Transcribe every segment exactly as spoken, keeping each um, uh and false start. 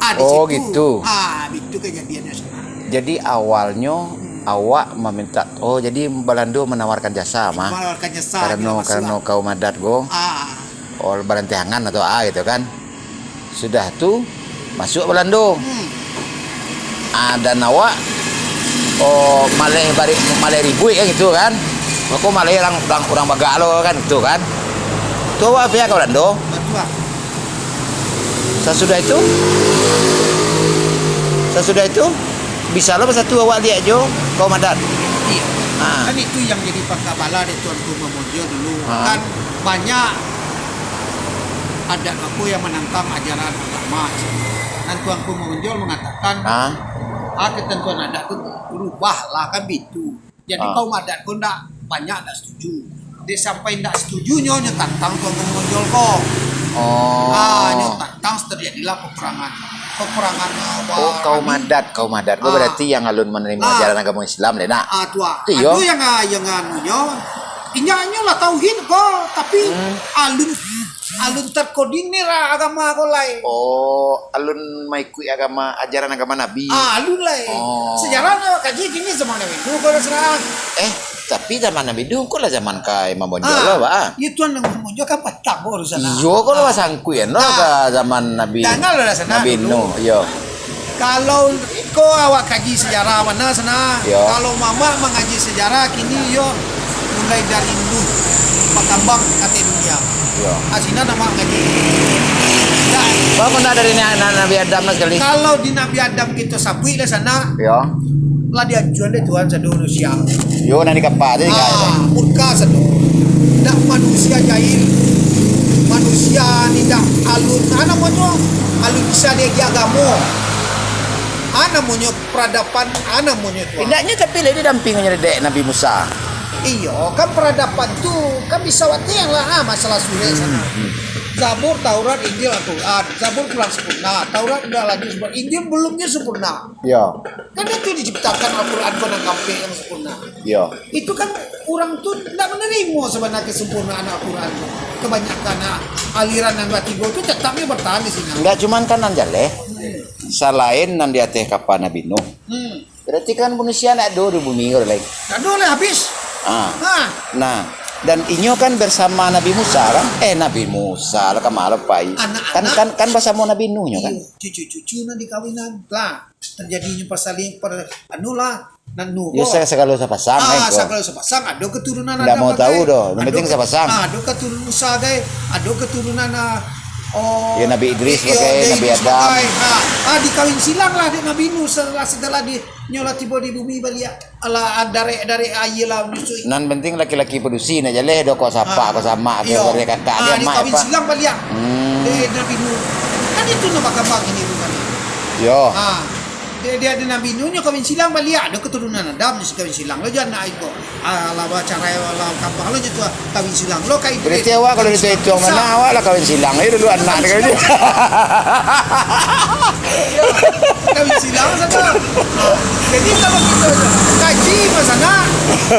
Ah, di Oh, situ. gitu. Ah, itu kejadiannya, Sanak. Jadi, awalnyo Hmm. awak meminta, oh, jadi Balando menawarkan jasa, mah? Menawarkan jasa, Karena, jelas karena lah. kaum adat ko, Ah. oh, barantiangan atau ah, gitu kan. Sudah tu, masuk Balando. Hmm. Ah, dan awak, oh, maleh bari-, maleh ribuik kan gitu kan. Mako maleh urang, urang, urang bagak lo kan gitu kan. Tu awak pihak ka Balando. Betul lah. Sasudah itu, sasudah itu, bisa lo basatu awak liak jo kaum adat. Iya. Ah. Kan itu yang jadi pakabala dek Tuanku Mamonjo dulu. Ah. Kan banyak adat apa yang menantang ajaran agama. Dan Tuanku Mamonjo mengatakan, Ah. ah, ketentuan adat tu rubahlah, kan begitu. Jadi, Ah. kaum adat ko ndak banyak ndak setuju. Dek sampai ndak setujunyo, nyo tantang Tuanku Mamonjo ko. Oh. Ah, nyo tantang, terjadilah peperangan. Peperangan, ah, Oh, kaum Wahabi. adat, kaum adat. Oh, Ah. berarti yang alun menerima Ah. ajaran agama Islam, deh, nak? Ah, tu, ah. Iyo. Ado yang, ah, yang anunyo, inyo, inyo lah tauhid ko, tapi Hmm. alun, alun terkoordinir, ah, agama ko lai. Oh, alun maikuik agama, ajaran agama Nabi. Ah, alun lai. Oh. Sejarah nyo kaji kini zaman Nabi Nuh ko lah serang. Eh, tapi zaman Nabi Nuh ko lah zaman ka Imam Bonjol Ah, lah, Pak. Iyo, Tuan Imam Bonjol kan patang ko urusan, ah. Iyo, ko lah Ah. sangkuik, no, Ah. ka zaman Nabi, Jangan lah, Sanak, Nabi dulu. Nuh, iyo. Kalau ko awak kaji sejarah mana, Sanak? Iyo. Kalau mamak mangaji sejarah, kini iyo mulai dari Nuh bakambang ka ateh dunia. Iyo. Ah, sinan amak ngaji. Dak. Baa kok ndak dari na-, na-, Nabi Adam lah sakali? Kalau di Nabi Adam kito sabuik lah, Sanak, Iyo. lah diancuan dek Tuhan sado manusia. Iyo, nan di kapa tu, Ah, murka sado. Dak manusia jahil. Manusia ni dak alun, ah, namonyo, alun bisa diagiah agamo. Ah, namonyo peradaban, ah, namonyo tu, ah. Indaknyo tapi lai didampingi dek Nabi Musa. Iyo, kan peradaban tu, kan bisa watiang lah, ah, masalah surek Hmm, sana. hmm. Zabur, Taurat, Injil, Al-Quran. Zabur kurang sempurna, Taurat udah lagi sempurna, Injil belumnya sempurna. Iyo. Kan itu diciptakan Al-Quran ko nan kampek yang sempurna. Iyo. Itu kan urang tu ndak menerima sebenarnya kesempurnaan Al-Quran tu. Kebanyakan, ah, aliran nan batigo tu tetapnya bertahan di sini. Ndak cuman kan nan jaleh. Hmm. Salain nan di ateh kapa Nabi Nuh. Hmm. Berarti kan manusia ndak ado di bumi ko lai. Ndak ado lai, habis. Ah. Ha. Nah, dan inyo kan bersama Nabi Musa kan? Eh, Nabi Musa lah, ka ma lo pai? Anak-anak. Kan, kan, kan bersama Nabi Nuh nyo kan? Iyo, cucu-cucu nan dikawinan. Lah, terjadinyo persalin-, per-, anu lah, nan Nuh Yo, ko. sa-, sagalo sapasang, Ah, kan, ko. sagalo sapasang, ado keturunan Ndak Adam mau bagai. tahu doh, yang Ado penting ke-, sapasang. ah, ado keturunan Musa bagai, ado keturunan, ah, oh, Yo, Nabi Idris iyo, bagai, Nabi Idris Adam. bagai. Ah, ah, dikawin silang lah dek Nabi Nuh setelah, setelah di Nyo lah tibo di bumi baliak. Alah, darek-darek aia lah manyusui. Nan penting laki-laki padusi, nak jaleh doh, kok sapak, Ah. kok samak, kok Iyo. bariak kakak, Ah, dia mak dikawin apa? silang baliak. Hmm. Eh, Nabi Nuh. Kan itu nan bakambang ini tu kan. Yo. Ah. Dia, dia ada Nabi Nuh, nyo kawin silang baliak. Ada keturunan Adam, nyo kawin silang. Lo jan nak iko. Alah, bacarai, alah, kapal lo je tu, ah, kawin silang. Lo ka Idris. Berarti awak kalau Kawin silang. dihitung-hitung Susah. mana, awak lah kawin silang. Ayo dulu anak dia kawin silang. Kawin silang sana. Jadi kalau kita kaji ke sana,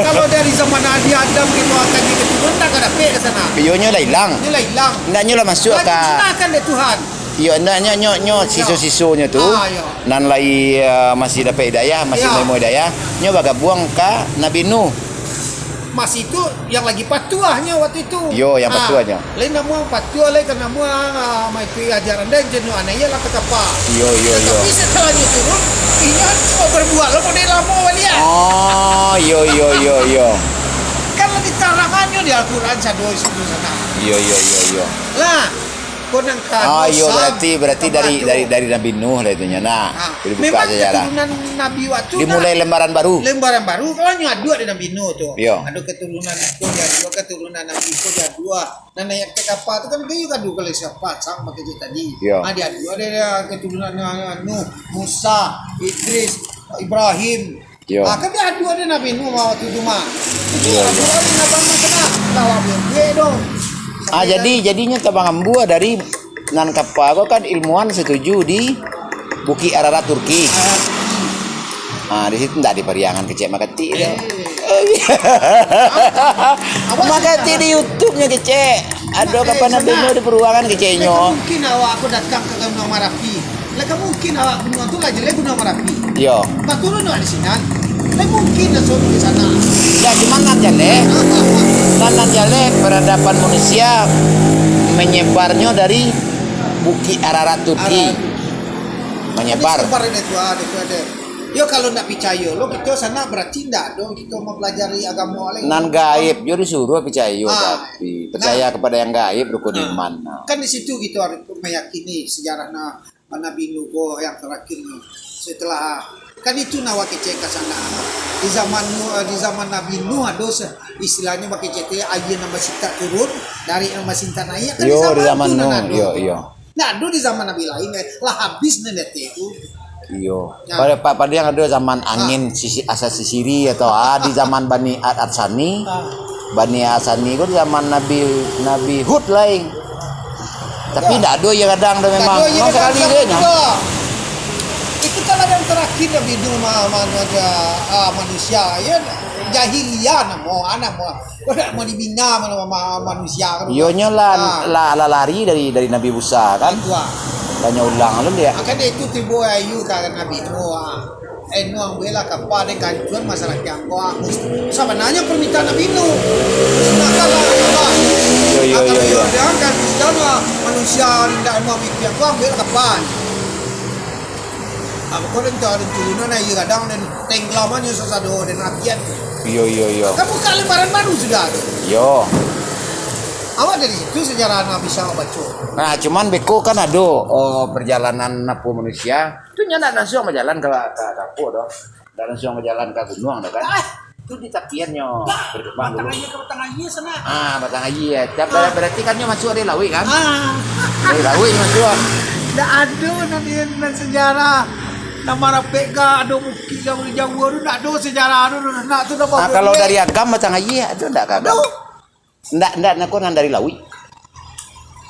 kalau dari zaman Nabi Adam kita kaji keturunan, tak ada dapek ke sana. Iyo nyo lah hilang. Nyo lah hilang. Ndak nyo lah masuk Lah ka dimusnahkan dek Tuhan. Iyo, ndak nyo, nyo, nyo, Iyo. siso-sisonyo tu, Ah, iyo. nan lai, eh, masih dapek hidayah, masih Iyo. menerima hidayah, nyo bagabuang ka Nabi Nuh. Masih tu yang lagi patuahnyo waktu itu. Yo, yang Ah, patuahnyo. Lain namuah patuah, lain kan namuah, ah, maikuik ajaran dan jenuh anak iyo lah ka kapa. Yo, yo, yo. Tetapi setelah nyo turun, inyo mau berbuat lo model lamo baliak. Oh, yo, yo, yo, yo. Kan lah ditarangannyo di Al-Quran sado situ sana. Yo, yo, yo, yo. Lah, Ko nan ka Ah, iyo, dosa, berarti, berarti dari, tambah tu. dari, dari Nabi Nuh lah itunyo, nah. Ah, Jadi buka memang sajarah. keturunan Nabi waktu Dimulai nah. lembaran baru. Lembaran baru, kalau nyo aduak di Nabi Nuh tu. Iyo. Ado keturunan iko diaduak, keturunan Nabi iko diaduak. Nan naik ka kapa tu kan dia adu kalau siapa sang pakai je tadi. Iyo. Ah, diaduak dia, dia keturunan Nuh, Musa, Idris, Ibrahim. Yo. Ah, kan dia adu ada Nabi Nuh waktu tu mah. Itu Yo, adu yo. ada Nabi Nuh kena lawan dia tu. Ah, jadi, jadinyo tabang ambuah dari nan kapa ko kan ilmuwan setuju di Bukik Ararat, Turki. Ah, di situ ndak di Pariangan kecek Makati dia. Eh. Makati di YouTube-nyo kecek. Ado kapa Nabi Nuh di Pariangan keceknyo. Mungkin awak aku datang ke Gunung Marapi. Lah, kan mungkin awak gunuang tu lah jaleh Gunuang Marapi. Iyo. Lah, turun awak di sinan. Lah, mungkin lah suruh di sana. Indak, cuman nan jaleh, nan, nan jaleh peradaban manusia menyebarnyo dari Bukik Ararat Turki. Ararat Turki. Menyebar. Ini sebar ini tu, ah, dia tu ada. Yo, kalau ndak picayo lo, kito sana berarti ndak ado kito mempelajari agamo lain. Nan gaib jo disuruh picayo, ah, tapi percaya, nah, kepada yang gaib, rukun, ah, iman. Nah. Kan di situ kito harus meyakini sejarah, nah, Nabi Nuh ko yang terakhir ni. Setelah, kan itu nan awak kecek ka sana. Di zaman Nuh, di zaman Nabi Nuh ado se-, istilahnyo bakecek tu, aia nan basintak turun, dari nan basintak naiak, kan di zaman Nuh. Yo, di zaman tu nan ado. Iyo, iyo. Ndak ado di zaman nabi lain, eh. Lah habis nan di ateh tu. Iyo. Nah. Pada, pa-, pada yang ado zaman, ah, angin sisi-, asa sisiri atau, ah, di zaman Bani Ad Adsani. Ah. Bani Adsani ko di zaman Nabi, Nabi Hud lain. Tapi, ya, ndak ado aia gadang tu memang. Ndak ado aia gadang sakali samo nyo. Itu kan lah yang terakhir Nabi Nuh ma-, ma-, ma-, ah, manusia, ya, jahiliah namo, ah, namo. Kok ndak mau dibina ma-, ma-, manusia kan? Iyonyo lah, ah, lah, lah lari dari, dari Nabi Musa kan? Itu, ah. Tanya ulang lu dia. Akan dia itu tibo aia ka Nabi Nuh, ah. Eh, Nuh, ambiaklah kapa, dek kancuan masyarakat ko, ah. Sabananyo permintaan Nabi Nuh. Sedangkan lah, apa? Iyo, iyo, iyo, iyo. Akan dia kan, sedangkan manusia ndak mau mikir ko, ambiaklah kapa. Apa kau den tahu, den turunan aia gadang, den tenggelamannyo sasado, den agian. Iyo, iyo, iyo. Kan buka lembaran baru sudah tu. Iyo. Awak dari situ sejarah nan bisa awak baco. Nah, cuman beko kan ado, oh, perjalanan apo manusia. Tu nyo ndak langsung bajalan ka, ka, ka apo doh. Ndak langsung bajalan ka gunuang doh kan. Ah, Tu di tapiannyo berkembang dulu. Batang aia ka batang aia sana. Ah, batang aia. Tapi, ah, berarti kan nyo masuak dari lauik kan? Ah. Dari lauik nyo masuak. Ndak ado nan, nan sejarah. Nan marapek ka, ado bukik ka, dari jauah tu, ndak ado sejarah tu, nak tu dah. Ah, kalau dari Agam batang aia, ado ndak ka Agam? Ado. Ndak, ndak, nako nan dari lauik.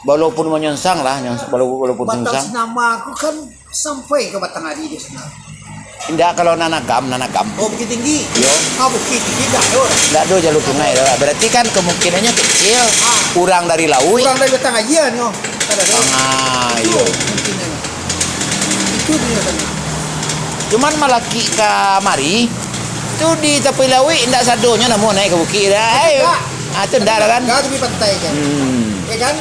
Walaupun manyongsang lah, nyong-, walaupun, walaupun batang songsang. Batang Sinama ko kan sampai ka batang ari di sana. Indak, kalau nan Agam, nan Agam. Oh, Bukittinggi? Iyo. Ah, Bukittinggi ndak ado. Ndak ado jalur sungai tu lah. Berarti kan kemungkinannyo kecil, ah, urang dari lauik. Urang dari batang aia nyo. Kan ado. Ah, itu iyo. Kemungkinannyo. Itu dia sana. Cuman malakik kamari, tu di tapi lauik, indak sadonyo namo naik ka bukik dah. Ai. Indak. Ah, tu ndak lah kan? Ndak, tapi pantai kan. Hmm. Ya kan?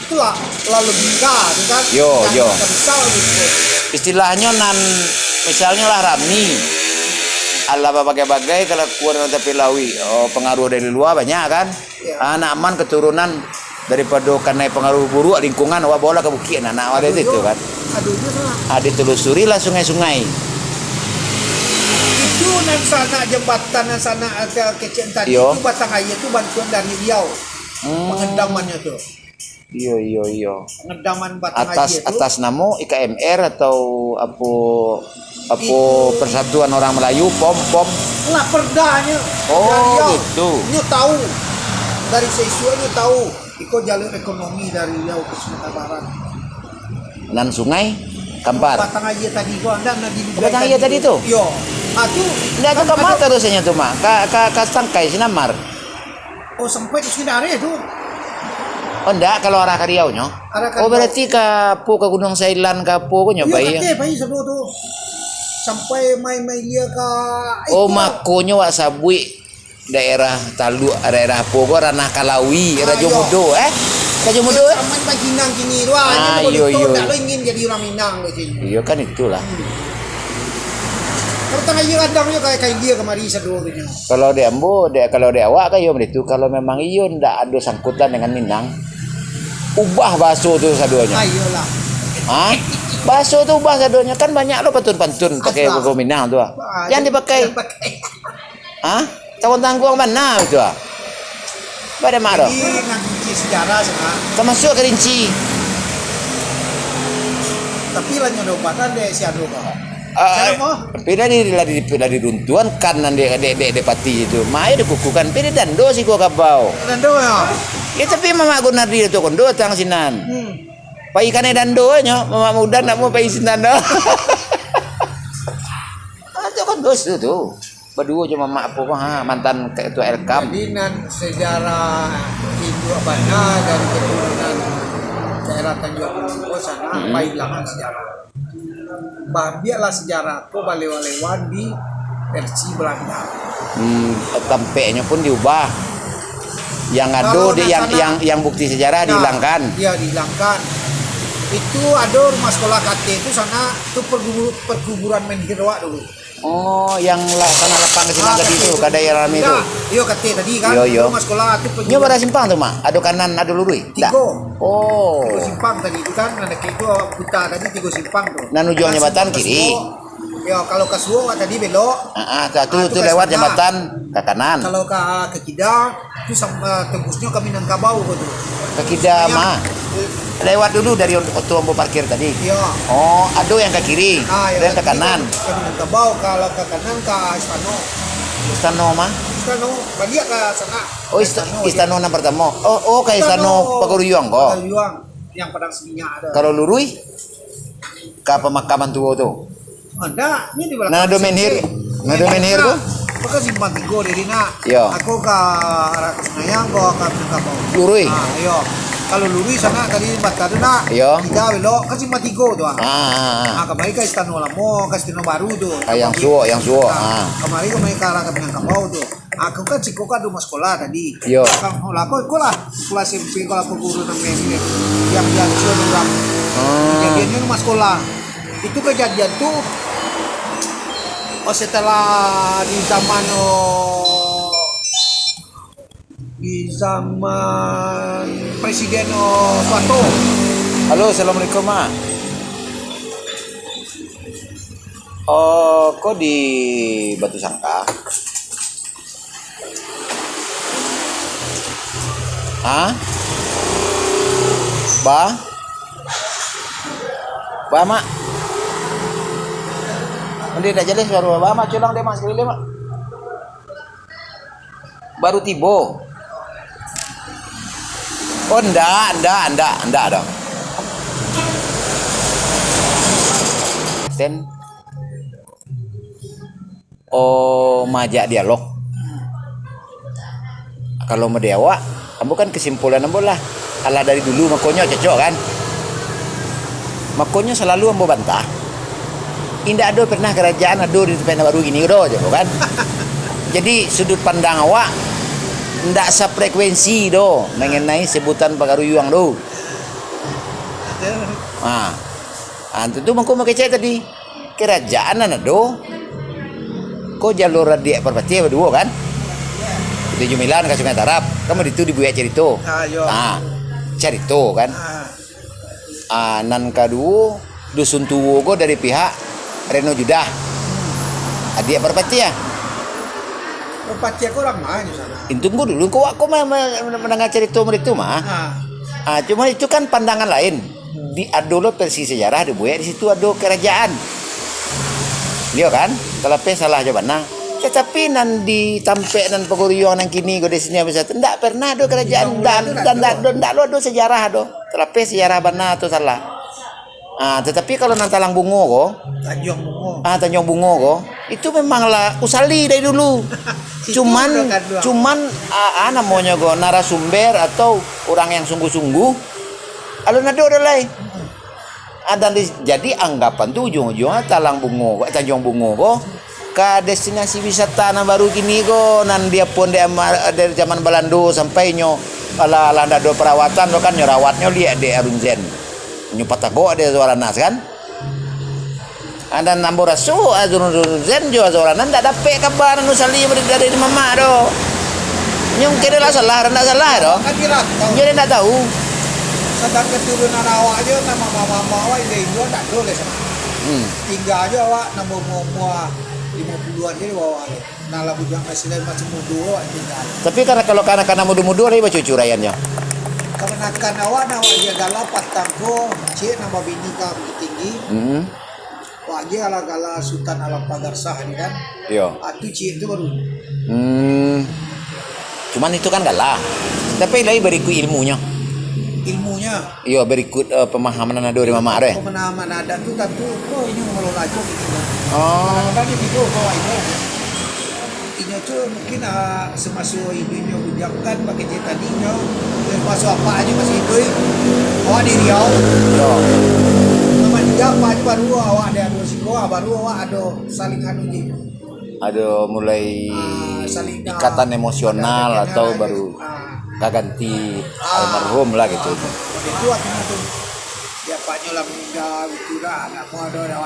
Itulah, lah logika tu kan. Yo, yo. Logika gitu. Istilahnyo nan, misalnyo lah rami. Alah babagai-bagai kalakuan nan tapi lauik. Oh, pengaruh dari lua banyak kan? Iya. Anak aman keturunan daripado kanai pangaruh buruak lingkungan, awak baolah ka bukik, anak-anak awak tu kan. Ado juo sana. Ah, ditelusurilah sungai-sungai. Itu nan sanak jambatan, nan sanak, eh, kecek tadi, iyo, tu batang aia tu bantuan dari Riau. Hmm. Pengendamannyo tu. Iyo, iyo, iyo. Pengedaman batang aia tu. Atas, atas namo I K M R atau apo, apo itu Persatuan Orang Melayu, pom, pom? Lah, perdanyo. Oh, dari Riau. Gitu. Nyo tahu. Dari seisuaknyo tahu. Iko jalur ekonomi dari Riau ka Sumatera Barat. Nan sungai Kampar. Batang aia tadi tu, anda nak di. Batang aia tadi tu? Yo. Ah, tu. Ndak, tu kan ka ma tarusnyo tu, Mak? Ka, ka, ka Sangkai, Sinamar. Oh, sampai ka Sungai Dareh tu. Oh, ndak, kalau arah ka Riau nyo. Arah ka Riau. Oh, berarti ka apo, ka Gunung Sailan ka apo ko nyo pai? Iyo, pai sado tu. Sampai main-main dia ka, eh, oh, tu lah. Makonyo wak sabuik daerah Taluk, daerah apo ko, Ranah Kalawi, ah, Rajo Mudo, eh? Rajo Mudo, eh? Taman Bajinang kini tu, ah, iyo, iyo. Ndak lo ingin jadi urang Minang ko sini. Iyo, kan itulah. Hmm. Kalau tangah iyo kadang yo ka, ka India kamari sado tu nyo. Kalau dek ambo, dek, kalau dek awak kan iyo baitu. Kalau memang iyo ndak ado sangkutan dengan Minang, ubah bahaso tu sadonyo. Ah, iyolah. Ha? Bahaso tu ubah sadonyo. Kan banyak lo pantun-pantun pakai bahaso Minang tu, ah. Ah, yang dipakai. Yang dipakai. Ha? Tangguang-tangguang bana tu, ah. Pada mak tu. Jadi, nan kunci sejarah sana. Tamasuk Kerinci. Tapi lah nyo diombatan dek si Ado ko. Ah, tapi lah di, lah di, lah diruntuankan nan dek, dek, dek, dek pati tu. Mak ayo dikukuhkan, pi didando siko kabau. Dando, yo? Ya, tapi Mamak Gunardi tu kondo datang sinan. Hmm. Pai kanai dando nyo, Mamak Muda ndak mau pai sinan do. Ah, tu kondo situ tu. Baduo jo mamak apo ko, ha, mantan ketua Elkam. Jadi, nan sejarah induak bana dari keturunan daerah Tanjuang Pinang ko sana, mm-mm, pailangan sejarah. Baambiaklah sejarah ko balewa-lewa di versi Belanda. Hmm, tampeknyo pun diubah. Yang ado Kalau di, yang, nasanak yang, yang bukti sejarah Nah, dihilangkan. Iya, dihilangkan. Itu ado rumah sekolah K T itu sana, itu pergu-, perkuburan menhir awak dulu. Oh, yang lah sanak lapang di Ah, tadi K T. tu, kadai rami tu. Nah, iyo, K T tadi kan. Iyo, iyo. Rumah sekolah tu Nyo bara simpang tu, Mak? Ado kanan, ado luruih? Tigo. Oh. Tigo simpang tadi tu kan, nan dakek tu awak puta tadi tigo simpang tu. Nan ujuang Nan jambatan simpang kiri. Kasuo. Yo, kalau Kasuo awak tadi belok. Ah, ah, tu, Ah, tu tu ka lewat sana. jambatan ka kanan. Kalau ka, ka kida, tu sam-, ah, tembusnyo ka Minangkabau ko tu. Ka kida Yang mah. Lewat dulu dari on-, oto ambo parkir tadi. Yo. Oh, ado yang ka kiri, Ah, yang ado yang ka ka kiri kanan. Ka Minangkabau, kalau ka kanan ka Istano. Istano mah? Istano, baliak ka sana. Oh, ist-, Istano, Istano yo. nan partamo. Oh, oh, ka Istano Istano Pagaruyuang ko. Pagaruyuang, yang Padang Seminyak ado. Kalau luruih, ka pamakaman tuo tu. Oh, ndak, ni di Nah, balakang ado S M P. menhir. Nah, ado Ni menhir tu. Nah, maka simpang tigo dari nak. Yo. Aku ka arah ka Senayan, ko ka Minangkabau. Luruih. Ah, iyo. Kalau luruih sana tadi bata tu nak. Iyo. Tiga belok, kan simpang tigo tu, ah. Ah, ah, ah. Ah, kamari ka Istano Lamo, ka Istano Baru tu. Ah, yang Kamari. suok, yang suok. Ah, Ah. kamari, kamari ka arah ka Minangkabau tu. Aku kan siko kan rumah sekolah tadi. Yo. Kan, oh, lah, kau, kau lah sekolah S M P, kau lah guru nan main ni. Yang biasa orang. Hmm. Kejadiannya rumah sekolah. Itu kejadian tu, oh, setelah di zaman, oh, di zaman Presiden, oh, Soeharto. Halo, assalamualaikum, Mak. Oh, ko di Batusangka? Ha? Ba? Ba, Mak? Ondeh, ndak jaleh suaro Ba, Mak. Culang deh, Mak, sakali lai, Mak. Baru tibo. Oh, ndak, ndak, ndak, ndak doh. Ten. Oh, maajak dialog. Kalau mode awak, ambo kan kesimpulan ambo lah, alah dari dulu, makonyo cocok kan. Makonyo salalu ambo bantah, indak ado pernah karajaan ado di tampek nan baru kini ko doh, cako kan. Jadi, sudut pandang awak ndak safrekuensi doh mangenai sebutan Pagaruyuang tu. Ha. Ha, tantu mangko makecek tadi. Karajaan nan ado, ko jalur Adiak Parpatiah baduo kan? Di Jumilan ka Sungai Tarab, kan di tu dibuek carito. Ah, iyo. Ha, carito kan? Ah. Ah, nan kaduo, Dusun Tuo ko dari pihak Reno Judah. Adiak Parpatiah. Parpatiah ko urang ma nyo sana? Intu ko dulu, ko, ko ma-, ma-, mandanga carito mode tu mah. Ah. Ah, cuma itu kan pandangan lain. Di, ado lo versi sejarah dibuek, di situ ado karajaan. Iyo kan? Talapeh salah jo bana. Tatapi nan di tampek nan Pagaruyuang nan kini ko di sini, ndak pernah ado karajaan, ndak, ndak, ndak, ndak lo ado sejarah doh. Talapeh sejarah bana atau salah. Ah, tatapi kalau nan Talang Bungo ko, Tanjuang Bungo. Ah, Tanjuang Bungo ko, itu memanglah usali dari dulu. Situ Cuman, ado kanduang. cuman, ah, ah, namonyo ko, narasumber atau urang yang sungguh-sungguh, alun ado doh lai. Ah, dan di, jadi anggapan tu ujuang-ujuang Talang Bungo ko, Tanjuang Bungo ko, ka destinasi wisata nan baru kini ko, nan diapoan dek ama-, dari zaman Balando sampai nyo, alah, alah ndak ado parawatan tu kan, nyo rawatnyo liak dek Arun Zen. Nyo patagok dek Azwar Anas kan. Ah, dan ambo raso Azwar Zen jo Azwar Anas ndak dapek kaba nan usali dari, dari mamak tu. Nyo mungkin lah salah, ndak salah tu. Kan dia lah tahu. Nyo ndak tahu. Sadang keturunan awak je, nan mamak-mamak awak, indak indak, ndak ado lai sana. Hmm. Tingga je awak, nan baumua-umua limo puluahan je di bawah tu. Nah, lah bujang presiden masih mudo awak tingga. Tapi karano kalau kanak-kanak mudo-mudo lai bacucu rayannyo. Kamanakan awak, nah, awak je gala patang ko, cik nan babini ka Bukittinggi. Hmm. Wak je gala-gala Sutan Alam Pagarsah ni kan. Iyo. Ah, tu cik tu baru. Hmm. Cuman itu kan gala. Tapi lai barikuik ilmunyo. Ilmunyo. Iyo, barikuik, eh, pamahaman nan ado di mamak tu, eh. Pamahaman adat tu tantu, oh, inyo mangelola tu gitu. Oh. Kadang-kadang dia tidur bawa ilmu. Inyo tu mungkin, ah, semaso iduiknyo bujang kan, bakecek tadi nyo, semaso apak nyo masih iduik, awak di Riau. Yo. Apak di Yo, Pak, baru awak ado siko, baru awak ado saling anu je. Ado mulai Ah, saling, ah, ikatan emosional ada atau kenal baru aja. Ah. Gaganti almarhum lah gitu. Itu waktu itu. Yo, Paknyo lah meninggal gitu lah. Nak mau ado awak